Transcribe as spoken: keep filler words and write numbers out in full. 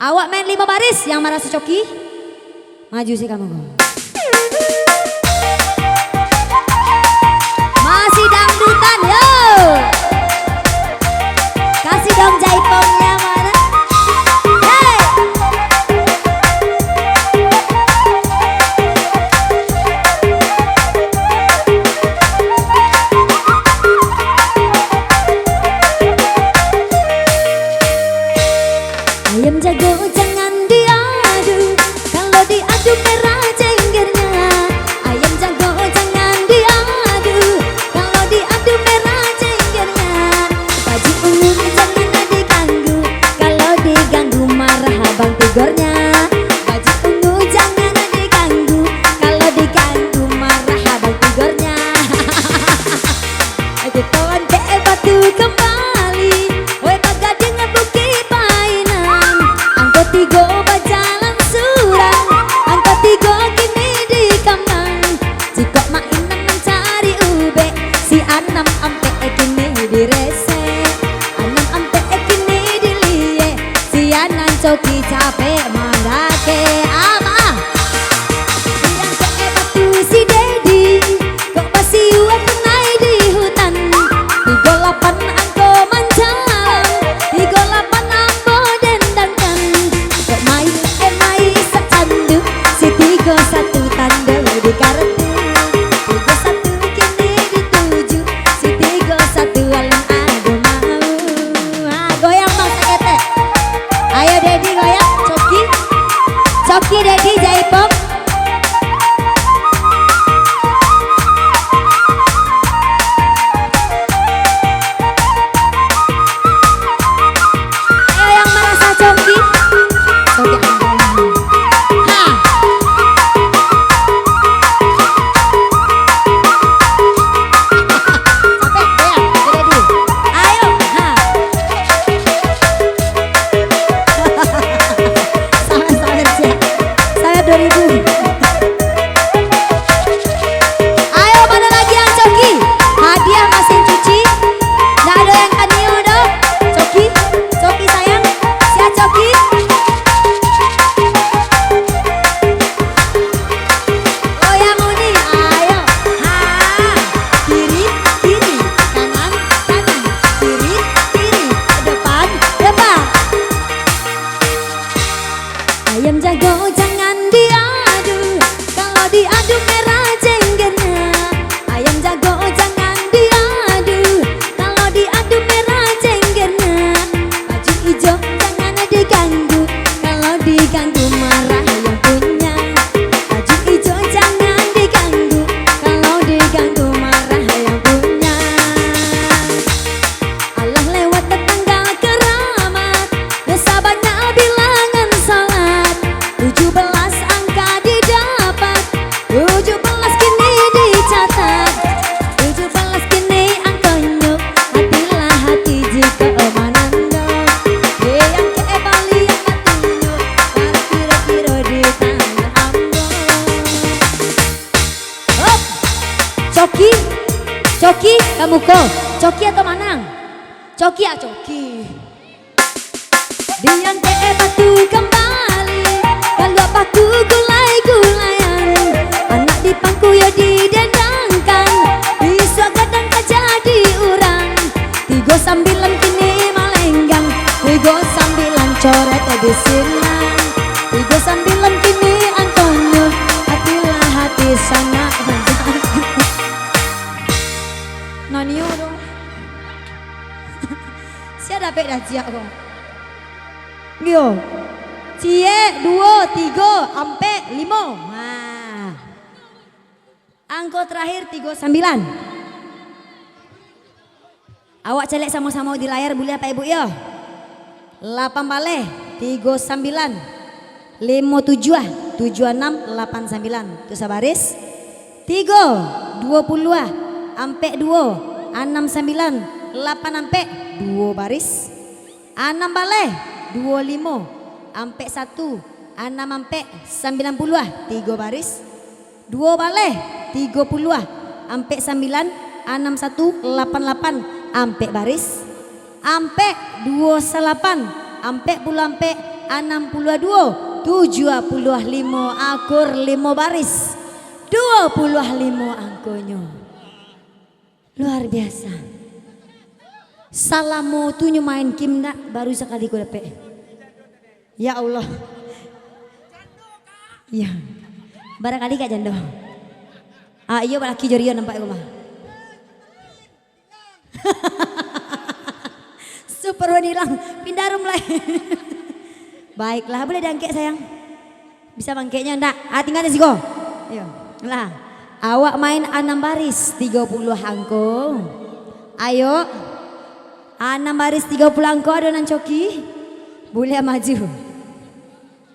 Awak main limo baris, yang maraso coki, maju se kamu ko. Masih dangdutan, yo. Kasih dong jaipongnyo, mana? Hei. Ayam jago jangan diadu, kalau diadu merah jenggernya. Ayam jago jangan diadu, kalau diadu merah jenggernya. Baju ungu jangan diganggu, kalau diganggu marah abang tigornya. Baju ungu jangan diganggu, kalau diganggu marah abang tigornya. Oke, kawan P L Batu kembali. Woi, Pagading Bukik Painan. Angko tigo bajalan surang. Angko tigo kini di kambang. Jikok mainan mancari ubek, si anam ampek kini diresek. Anam ampek kini diliek. Si anam coki capek mandakek. Abah. Siang ke batu si Dedi. Kok basiwak punai di hutan. Tigo lapan angko manjalang. Tigo lapan ambo dendangkan. Kok main, eh, main sacandu. Si tigo satu tando di kartu. Tigo satu kini dituju. Si tigo satu alam ado mau. Ah, goyang, Bang, saketek. Ayo, Dedi, goyang. Coki. Coki, Dedi, jaipong. Ayo, yang marasa coki. Coki. Ha. Capek, goyang. Jadi, ayo. Ha. Sabar, sabar, siap. Sabar, dua ribu. Ayo, mana lagi yang coki? Hadiah mesin cuci. Ndak ado yang kanio doh. Coki, coki sayang. Siap, coki. Oh, yang uni, ayo. Ha. Kiri, kiri. Kanan, kanan. Kiri, kiri. Depan, depan. Ayam jago jangan diadu, kalau diadu merah jenggernya. Ayam jago jangan diadu, kalau diadu merah jenggernya. Baju ijo jangan diganggu, kalau diganggu marah yang punya. Baju ijo jangan diganggu, kalau diganggu marah yang punya. Alah lewat tetangga keramat, dosa banyak bilangan salat. Tujuh belas angka didapat, tujuh belas kini dicatat. Tujuh belas kini angkonyo, hatilah hati jikok manando. Eyang ke baliak batunyo, bara kiro-kiro di tangan ambo. Hop! Coki, coki, kamu ko. Coki atau manang? Coki ah, coki. Diangkek batu kambali, kaluak paku gulai-gulaian. Anak di pangku yo didendangkan, bisuak gadang ka jadi urang. Tigo sambilan kini malenggang, tigo sambilan coret di sinan. Tigo sambilan kini angkonyo, hatilah hati sanak. Nanyo tu. Sia dapek dah ciek ko. Yo. Ciek, duo, tigo, ampek, limo. Ha. Angko terakhir tigo sambilan. Awak caliak samo-samo di layar buliah, Pak Ibu, yo. Lapan baleh, tigo sambilan, limo tujuah, tujuah anam, lapan sambilan. Tu sabaris. Tigo, duo puluah, ampek duo, anam sambilan, lapan ampek, duo baris. Anam baleh, duo limo, ampek satu, anam ampek, sambilan puluah, tigo baris. Duo baleh, tigo puluah, ampek sambilan, anam satu, lapan lapan, ampek baris. Ampek, duo salapan, ampek puluah ampek, anam puluah duo, tujuah puluah limo akur limo baris, duo puluah limo angkonyo. Luar biasa. Salamo tu nyo main kim ndak, baru sakali ko dapek. Ya Allah. Ya. Barangkali kak jando. Ah, iyo, balaki jo Rio nampak ko mah. Super Wan hilang, pindah room lai. Baiklah, boleh diangkek sayang. Bisa mangkeknyo ndak? Ah, tinggal di siko. Iyo. Lah. Awak main anam baris, tigo puluah angko. Ayo. Anam baris tigo puluah angko, ado nan coki? Buliah maju.